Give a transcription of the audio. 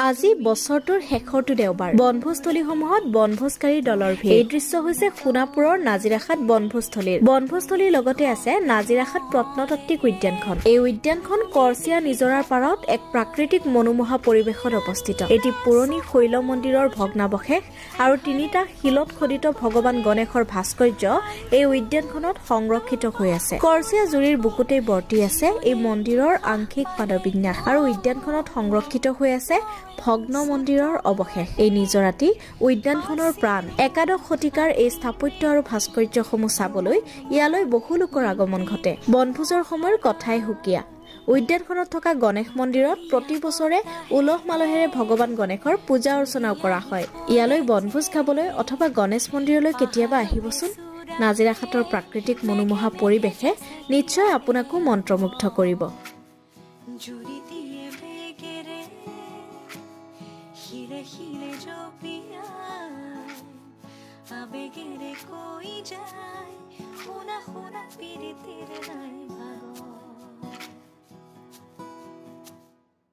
আজি বছৰটোৰ শেষৰটো দেওবাৰ। বনভোজস্থলীসমূহত বনভোজকাৰীৰ দলৰ ভিৰ। এই দৃশ্য হৈছে সোণাপুৰৰ নাজিৰাখাট বনভোজস্থলীৰ। বনভোজস্থলীৰ লগতে আছে নাজিৰাখাট প্ৰত্নতাত্ত্বিক উদ্যানখন। এই উদ্যানখন কৰচিয়া নিজৰাৰ পাৰত এক প্ৰাকৃতিক মনোমোহা পৰিৱেশত অৱস্থিত। এটি পুৰণি শৈল মন্দিৰৰ ভগ্নাৱশেষ আৰু তিনিটা শিলত খোদিত ভগৱান গণেশৰ ভাস্কৰ্য এই উদ্যানখনত সংৰক্ষিত হৈ আছে। কৰচিয়া জুৰিৰ বুকুতেই বৰ্তি আছে এই মন্দিৰৰ আংশিক পাদবিন্যাস আৰু উদ্যানখনত সংৰক্ষিত হৈ আছে ভগ্ন মন্দিৰৰ অৱশেষ। এই নিজৰাটি উদ্যানখনৰ প্ৰাণ। 11 শতিকাৰ এই স্থাপত্য আৰু ভাস্কৰ্যসমূহ চাবলৈ ইয়ালৈ বহু লোকৰ আগমন ঘটে। বনভোজৰ সময়ৰ কথাই সুকীয়া। উদ্যানখনত থকা গণেশ মন্দিৰত প্ৰতি বছৰে উলহ মালহেৰে ভগৱান গণেশৰ পূজা অৰ্চনাও কৰা হয়। ইয়ালৈ বনভোজ খাবলৈ অথবা গণেশ মন্দিৰলৈ কেতিয়াবা আহিবচোন। নাজিৰাখাটৰ প্ৰাকৃতিক মনোমোহা পৰিৱেশে নিশ্চয় আপোনাকো মন্ত্ৰমুগ্ধ কৰিব। জুৰি দিয়ে বেগেৰে শিলে শিলে জপিয়াই, আবেগেৰে কৈ যায়, শুনা শুনা, পিৰিতিৰ নাই।